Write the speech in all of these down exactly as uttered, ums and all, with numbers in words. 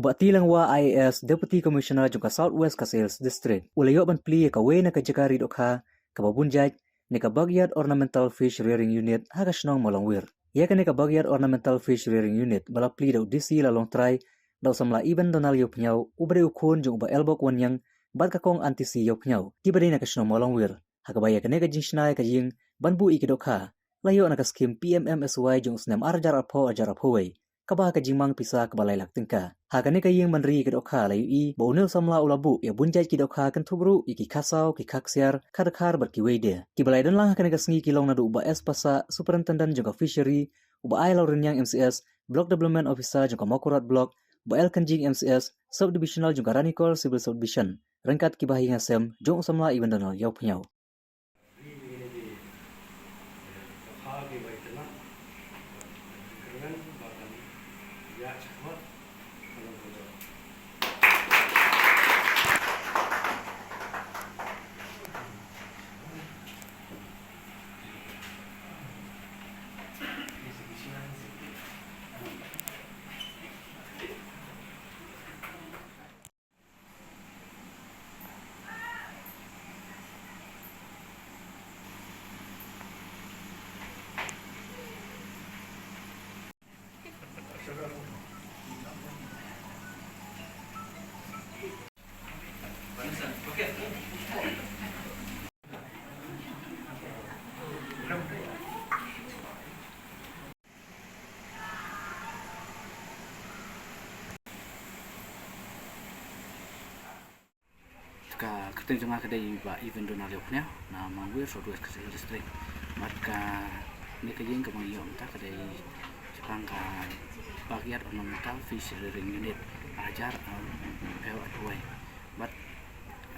Bah T. Langwa I A S, Deputy Commissioner jong ka South West Khasi Hills District, u la ïoh ban plie ïa kawei na ka jaka ri dohkha kaba bun jait, ne ka Backyard Ornamental Fish Rearing Unit ha ka shnong Mawlangwir. Ïa kane ka Backyard Ornamental Fish Rearing Unit ba la plie da u D C Lalongtrai, da u samla Iban Donald Ïawphniaw, uba dei u khun jong u Bah Elbok Wanniang bad ka Kong Antisi Ïawphniaw, kiba dei na ka shnong Mawlangwir. Ha kaba ïa kane ka jingshna ïa ka ïing ban buh ïa ki dohkha la ïoh na ka skhim P M M S Y jong u snem ar hajar arphew, ar hajar arphew wei, kaba ha ka jingmang pisa kaba lai lak tyngka. Ha kane ka ïing ban ri ïa ki dohkha la ïohi ba une u samla u la buh ïa bun jait ki dohkha, kynthup ruh ïa ki khasaw, ki kha ksiar, kha dkhar bad kiwei de. Kiba la ïadon lang ha kane ka sngi ki long naduh u Bah S Passah, Superintendent jong ka Fishery, u Bah I. Lawriniang M C S, Block Development Officer jong ka Mawkyrwat Block, u Bah L. Kynjing M C S, Sub Divisional jong ka Ranikor Civil Subdivision, ryngkat kiba ha ïing ha sem jong u samla Iban Donald Ïawphniaw. Ka kyrteng jong nga ka dei Bah Ivan Donald Ïawphniaw, na Mawlangwir, South West Khasi Hills District. Bad kane ka ïing kaba ngi ïoh mynta ka dei shaphang ka Backyard Ornamental Fish Rearing Unit, ar hajar arphew, arphew wei. Bad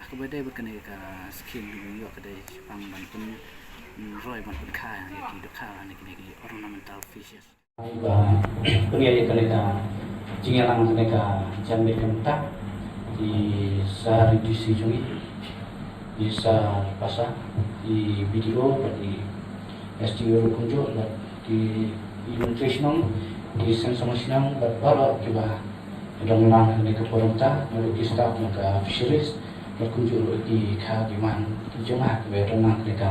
ha kaba dei bad kane ka skhim kaba ngi ïoh ka dei shaphang ban pynroi, ban pynkha ïa ki dohkha ne kine ki ornamental fishes. Ba pynïaid ïa kane ka jingïalang kane ka janmiet ka mynta, i Sir D C jong ngi, i Sir Passah, i B D O bad i S D O ruh kumjuh, bad i Myntri Shnong, i Seng Samla Shnong bad baroh kiba don lang ha kane ka por mynta, naduh ki staff na ka Fisheries bad kumjuh ruh ki kha ki man ki jong nga kiba don lang ha kane ka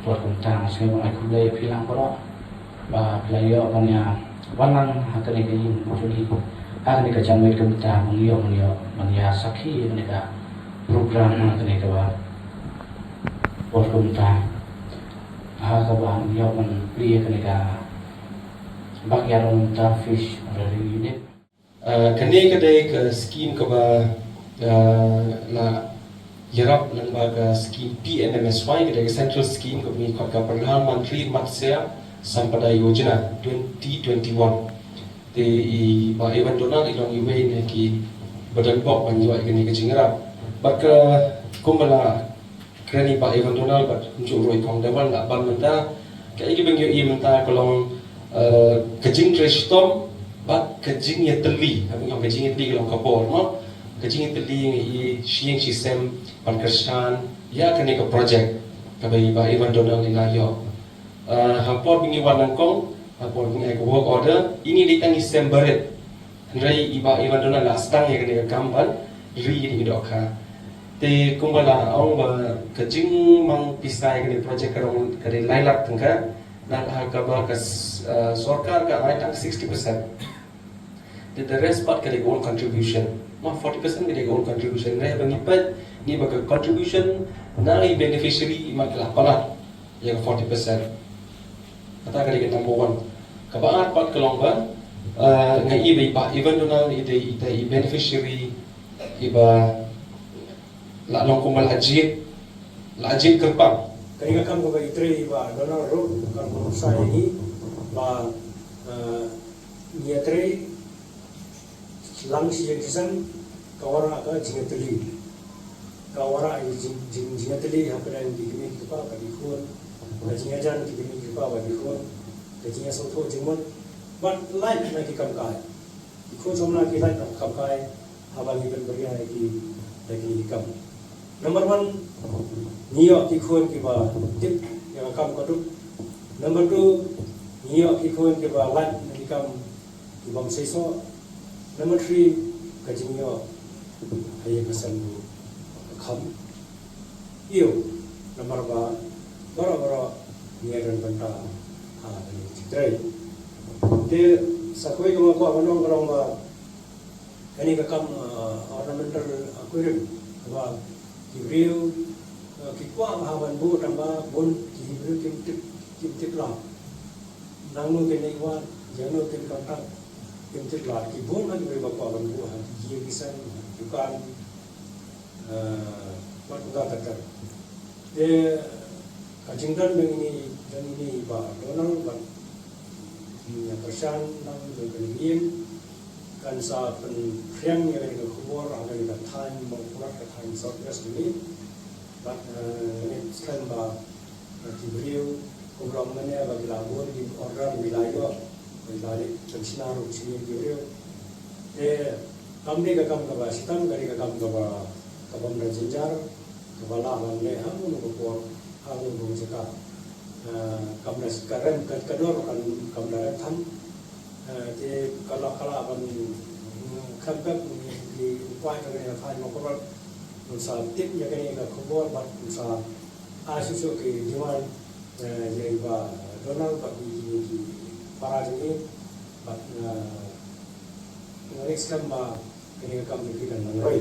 por kumta. Nga sngew ban ai khublei ïa phi lang baroh ba phi la ïoh ban ïa wan lang ha kane ka ïing jong ngi ha kane ka janmiet kumta, ban ïoh, ban ïoh ban ïa sakhi ïa kane ka program ha kane ka por kumta, ha kaba ngi ïoh ban plie ïa kane ka Backyard Ornamental Fish Rearing Unit. Ah, kane ka dei ka skhim kaba, ah, la ïarap lyngba ka skhim P M M S Y, ka dei ka central scheme kaba ngi khot ka Pradhan Mantri Matsya Sampada Yojana twenty twenty-one. Te i Bah Ivan Donald i long iwei na kiba donbok ban ïoh ïa kane ka jingïarap. Bad ka kumba la kren i Bah Ivan Donald bad kumjuh ruh i Kong Dewan la ban mynta. Kaei kaba ngi ïohi mynta ka long, eh, ka jingtrei shitom bad ka jingïatylli. Haba ngi ong ka jingïatylli ka long ka bor, mo. Ka jingïatylli ngi i shi ïing shi sem ban kyrshan ïa kane ka project kaba i Bah Ivan Donald i la ïoh. Eh, ha por ba ngi wan nyngkong, ha por ba ngi ai ka work order, ini dei tang i sem barit. Hynrei i Bah Ivan Donald la sdang ïa kane ka kam ban ri ïa kine ki dohkha. Te kumba la ong ba ka jingmang pisa ïa kane ka project ka long ka dei lai lak tyngka, na ka, ha kaba ka s-, ah, sorkar ka ai tang sixty percent. Te the rest part ka dei ka own contribution. Ma forty percent ka dei ka own contribution. Hynrei ba ngi peit ngi ba ka contribution na i beneficiary i mat ka la palat ïa ka forty percent. Kata ka dei ka number one. Kaba ar pat ka long ba, ah, nga i ba i Bah Ivan Donald i dei i, i beneficiary iba la long kumba la jied, la jied kyrpang. Kane ka kam kaba i trei i Bah Donald ruh ka long sa ïa ngi ba, ah, ngi ïatrei lang shi ïing shi sem, ka wanrah ka jingïatylli. Ka wanrah ïa jing, jing, jingïatylli hapdeng ki kmie ki kpa bad ki khun. Ka jingïajan ki kmie ki kpa bad ki khun. Ka jingïasngewthuh jingmut bad lait na ki kam kai. Ki khun samla ki lait na ki kam kai haba ngi pynbria ïa ki, ïa ki kam. Number one, ngi ïoh ki khun kiba tip ïa ka kam ka duk. Number two, ngi ïoh ki khun kiba lait na ki kam ki bym seisoh. Number three, Ka jingïoh ha ïing ha sem ruh ka kham ïoh namar ba baroh baroh ngi ïadon bynta ha kane ka jingtrei. Te sa kawei kaba kwah ban ong ka long ba kane ka kam, ah, ornamental aquarium kaba ki briew, ah, ki kwah ba ha ban buh tang ba bun ki briew kim tip, kim tip lad. Nangno kin leit wad, ïano kin contact, kim tip lad. Ki bun ha ki briew ba kwah ban buh ha ki ïing ki sem, ha ki dukan, eh, wat ka kata. Te ka jingdon jong ine, jong ine i Bah Donald bad i Ïa Kyrshan nang jong kane ka ïing kan sa pynphriang ïa kane ka khubor ha kane ka thaiñ Mawkyrwat, ka thaiñ South West jong ngi. Bad, eh, kane skhem ba, eh, ki briew kumba ong mynne ba ki la bun ki order, ki la ïoh, ki la leit pynshna ruh sha ki briew. Te kam dei ka kam kaba shitom, ka dei ka kam kaba, kaba ym da jynjar, kaba lah ban leh ha kano kano ka por, ha kano kano ka jaka. Ah, kam da ka rem, ka, ka dor kan, kam da rem tham. Ah, te ka lah, ka lah ban, mm, khlem pep, mm, ki u paid jong kane ka thaiñ Mawkyrwat un sa tip ïa kane ka khubor bad un sa ai shuh shuh ki demand, eh, ïa i Bah Donald bad ki, ki, ki para jong ngi bad, eh, nga ngeit skhem ba kane ka kam jong ki kan nang roi.